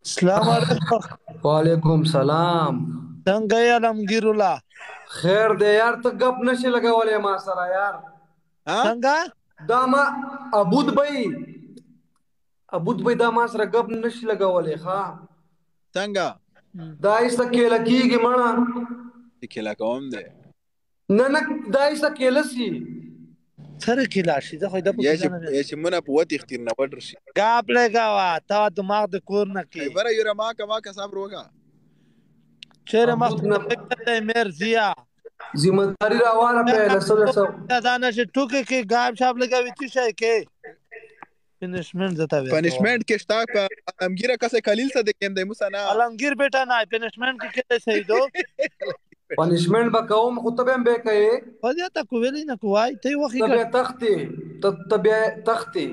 السلام علیکم. وعلیکم سلام. څنګه یې عالمګیر الله؟ خیر دی یار، ته ګپ نشي لګولې ما سره یار. څنګه؟ دا ما ابود بھائی، ابود بھائی، دا ما سره ګپ نشي لګولې. ښا څنګه؟ دا ایسه کېله کېږي مړه. کېله کوم دی. نه نه، دا ایسه کېله سي. سره کېله شي، زه خو دا یا چې یا چې مونږ په وت اختیر نه وډر شي. ګاپ لګاوه تا دماغ د کور نه کې. خبره یو ما کما کساب روګا. چیرې مخ ته مرزیا ذمہ داری راواله په لسو لسو. دا نه چې ټوکې کې ګاب شاب لګوي چې شي کې پنشمنت زتا وي. پنشمنت کې شتا په عالمگیر کسه کلیل څه د کېم دی موسی نه. عالمگیر بیٹا نه پنشمنت کې کې صحیح دو. پنشمنت به کوم خو ته به هم به کوې. خو دې ته کویلې نه کوای ته وخی ته بیا تختې، ته بیا تختې.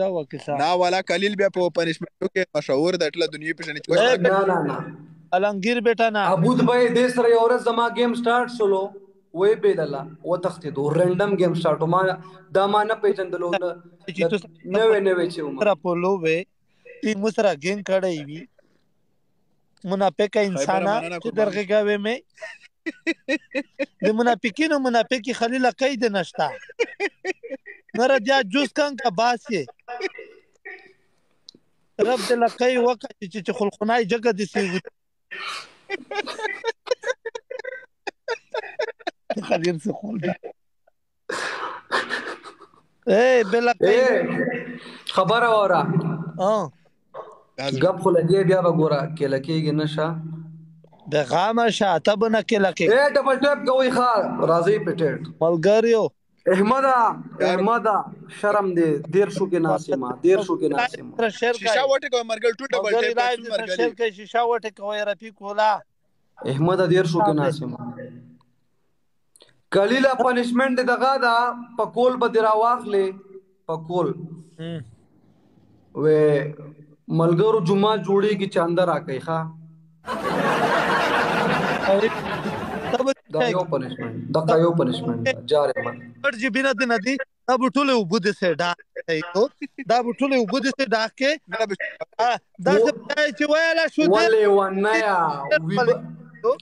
دا وکړه نه والا کلیل بیا په پنشمنټو کې مشهور دی، ټول دنیا پیژني چې نه نه نه عالمگیر بیٹا نه. ابود بھائی دې سره یو ورځ زما گیم سٹارټ شولو وې بیللا و تختې دو، رینډم گیم سٹارټ ما دا ما نه پیژندلو، نوې نوې چې عمر پولو وې تی مسره گیم کړی وی. منافق انسان چې درغه مې د منافقینو منافقی خلیل قید نشتا نر دیا جوس کان کا باس یې رب دې لکې وکړه چې خلخنای جګه دې سی خلیل څه خول ده. اے بلکې خبره وره ګپ خو لګي بیا به ګوره کې لکېږي نشه د غامه شه ته به نه کې لکې. اے ډبل ټیپ کوي ښا راځي پټېټ ملګریو. احمدا احمدا شرم دې دیر شو کې ناسې ما، دیر شو کې ناسې ما. شیشه وټه کوي مرګل ټول ډبل ټیپ مرګل شیر کوي، شیشه وټه کوي رفیق ولا. احمد دیر شو کې ناسې ما. کلیله پنشمنت دغه دا پکول به درا واخلې پکول و ملګرو جمعه جوړیږي چاندر راکې ښا. دا یو پنشمنت، دا یو پنشمنت جار احمد. پر جی بنا د ندی دا بټوله وبد سه ډا دا بټوله وبد سه ډا کې دا چې ویلا شو ولې ونه یا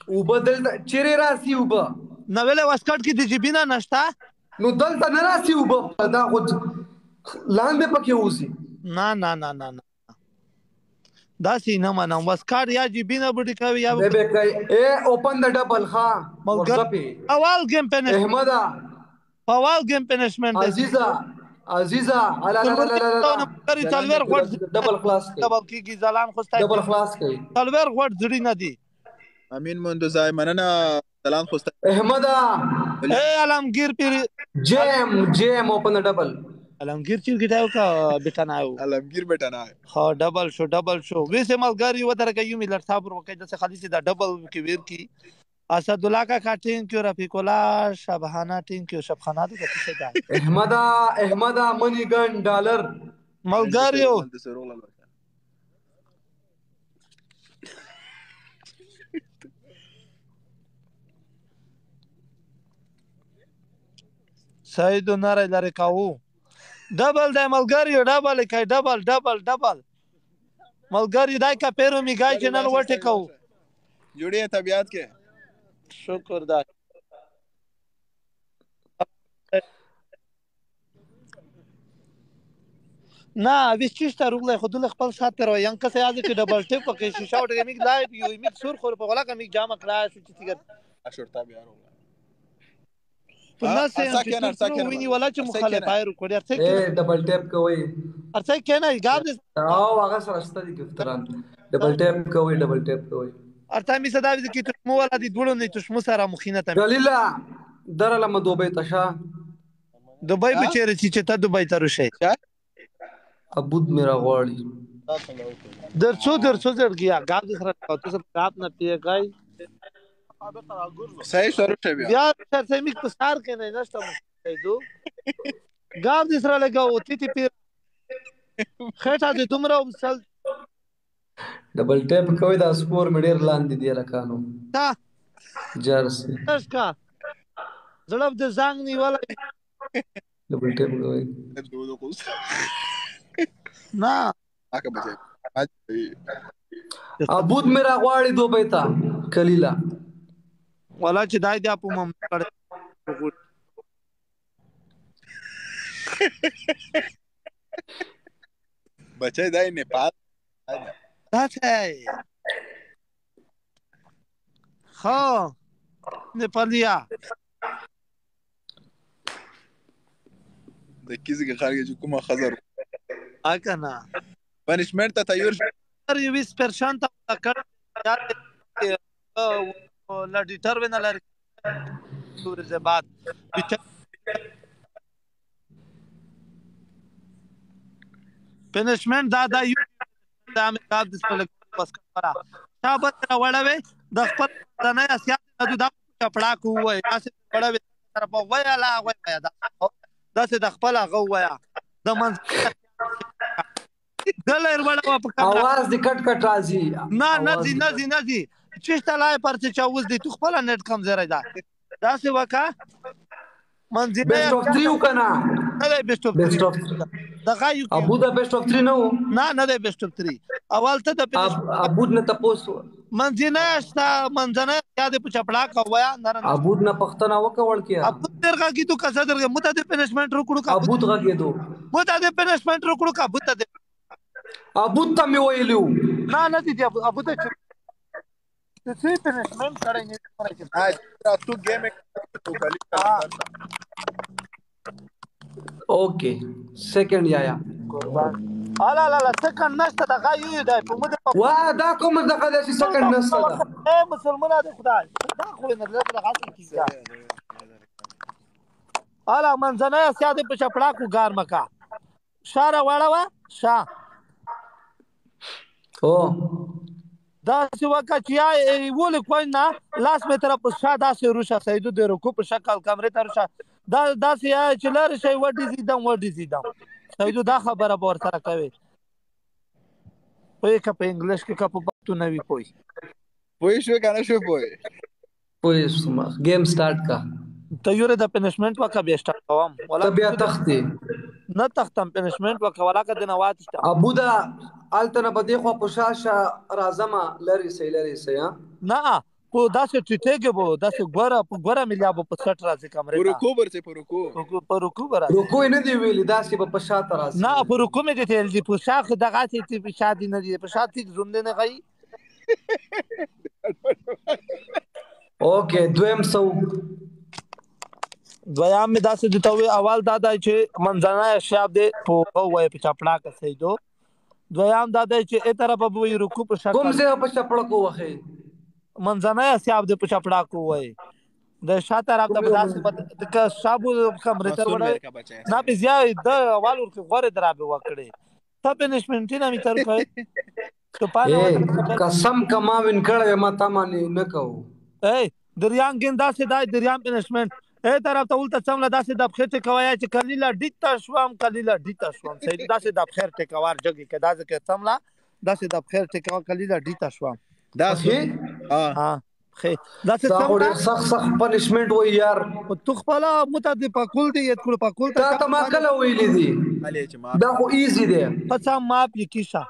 وبدل چیرې راسي وب نه ویل واسکټ کې د جیبینا نشتا. نو دلته نه راسي وب، دا خو لاندې پکې وځي. نه نه نه نه نه دا سی نه منم واسکټ یا جیبینا بډی کوي یا به کوي. اے اوپن د ډبل ښا ورځپی اول گیم پنش احمدا اول گیم پنشمنت. عزیزا عزیزا لا لا لا لا لا څلور غوړ ډبل خلاص کړي، ډبل کیږي ځلان خو ډبل خلاص کړي. څلور غوړ زړی نه دی. امین مندو ځای مننه سلام خو احمدا. اے عالمگیر پیر جیم جیم اوپن ډبل. عالمگیر چې ګټاو کا بیٹا نه آو عالمگیر بیٹا نه. ها ډبل شو، ډبل شو ویسه ملګری و درګه یو ملت صبر وکړه د خالص دا ډبل کې ویر کی. اسد الله کا ټینک یو، رفیق الله شبحانه ټینک یو، شبخانه د څه ده. احمدا احمدا منی ګن ډالر ملګریو. سید نری لري کاوو ډبل د ملګریو ډبل کوي، ډبل ډبل ډبل ملګری دای کا پیرو می گای چې نن وټه کو جوړې طبيعت کې شکر دا نه ویس چې تا روغله خو دل خپل سات تر ینګ کسه یاد کې ډبل ټیپ کې شیشه وټه میګ لایو یو میګ سور خور په غلا کې میګ جامه کړه شو چې تیګر اشورتا بیا روغله. نه سه چې ویني ولا چې مخالف پایر کړی ارڅ کې ډبل ټیپ کوي ارڅ کې نه ګاب دې او هغه سره شته دي ګفتران. ډبل ټیپ کوي، ډبل ټیپ کوي. ارته می صدا دې کې تشمو ولا دې دوړو نه تشمو سره مخینه ته دلیلا درله م دوبه تشا دوبۍ به چیرې چې ته دوبۍ ته رشي ابود میرا غواړي درڅو درڅو زړګیا ګاب دې سره ته څه ګاب نه پیګای صحیح سره شه بیا بیا سره می په سار کې نه نشته مو دو ګاب دې سره لګاو تی تی پیر خټه دې دومره وسل. ډبل ټیپ کوي دا سکور مې ډیر لاندې دی لکانو تا جرسي ښکا زړه د زنګ نیولای. ډبل ټیپ کوي نه هغه بچي. ابود مې راغواړي دوبۍ ته کلیله. ولا چې دای دی په مم کړ. بچي دای نیپال. دا څه خو نیپالیا د کیسې کې خلک چې کومه خزر اکنه پنشمنت ته تیار یو پرشان ته کړ لډیټر ونه لري ورځې بعد پنشمنت دا دا یو دا مې کار د خپل بس کړه شابه راوړوي د خپل د نه اسیا د دا چپړا کو وای تاسو وړوي سره په وای لا وای دا داسې د خپل هغه وایا د منځ دلر وړه په کمره اواز دې کټ کټ راځي. نه نه ځي نه ځي نه ځي چشته لای پر چې چاوز دی تو خپل نت کم زره ده داسې وکا منځنۍ بیسټ اف 3 وکنه. نه دی بیسټ اف 3 دغه یو ابو دا بیسټ اف 3 نه و. نه نه دی بیسټ اف 3 اول ته د ابو نه تاسو منځنۍ شته منځنۍ یاد په چپړا کویا نه ابو نه پښتنه وکول کیا ابو درغه کی تو کسه درغه مته د پنشمنت رکړو کا ابو غږېدو مته د پنشمنت رکړو کا ابو ته ابو ته مې ویلو. نه نه دي ابو ته چې څه پنشمنت کړی نه کړی. تو گیم تو کلی. اوکے سیکنډ یا قربان الا لا لا سیکنډ نشته دغه یو دی په مده. وا دا کوم دغه د سیکنډ نشته ده. اے مسلمانه د خدای دا خو نه لږ دغه څه کیږي. الا منځنۍ اسیا د په چپړا کو ګار مکا شاره واړه وا شا او دا څه وکه چې یا ول کوین نه لاس مې تر په شا داسې روشه سیدو د رکو په شکل کمرې ته روشه دا داسې یا چې لار شي وډی زیدم وډی زیدم سیدو دا خبره به ورسره کوي پوه که په انګلیش کې که په پښتو نه وي پوه. پوه شو کنه شو پوه؟ پوه شوم. گیم سٹارټ کا. ته یوره د پنشمنت وکه بیا سٹارټ کوم. ته بیا تختی نه تختم پنشمنت وکه ولا که د نوات ابو دا الته نه بدی خو په شاشه راځمه لری سي لری سي. نه په داسې ټیټېږي به داسې ګوره په ګوره ملیا به په سټ راځي کمرې ته. رکو ورته په رکو په رکو به راځي. رکو نه دی ویلي داسې به په شا ته راځي. نه په رکو مې دې تیل دي په شا خو دغه چې په شا دي نه دي په شا تیک زوم دی نه غي. اوکے دویم سو دویم مې داسې د ته اول دا دی چې منځنۍ شاب دی په وای په چپړا کې سیدو. دویم دا دی چې ای طرف به وي رکو په شکل کوم ځای په چپړا کو وخی منځنۍ اسیاب دی په چپړا کو وای د شا طرف ته داسې د شابو کمرې تر وړه نه به زیا د اول ورکه غوړې درابه وکړي ته پنشمنټ نه می تر کوي ته پانه قسم کما وین کړه ما تا باندې نه کو. اے دریان ګین داسې دای دریان پنشمنټ اے طرف ته ولته څمله داسې د پخې ټکوي چې کلیله ډیته شوم کلیله ډیته شوم سید داسې د پخې ټکوار جګی کې داسې کې څمله داسې د پخې ټکوا کلیله ډیته شوم داسې ها خې داسې دا خو ډېر سخت سخت پنشمنټ وای یار. تو خپل مته د پکول دی یت کړو پکول تا ته ما کله ویلې دي دا خو ایزی دی. پڅا ما پې کیشه.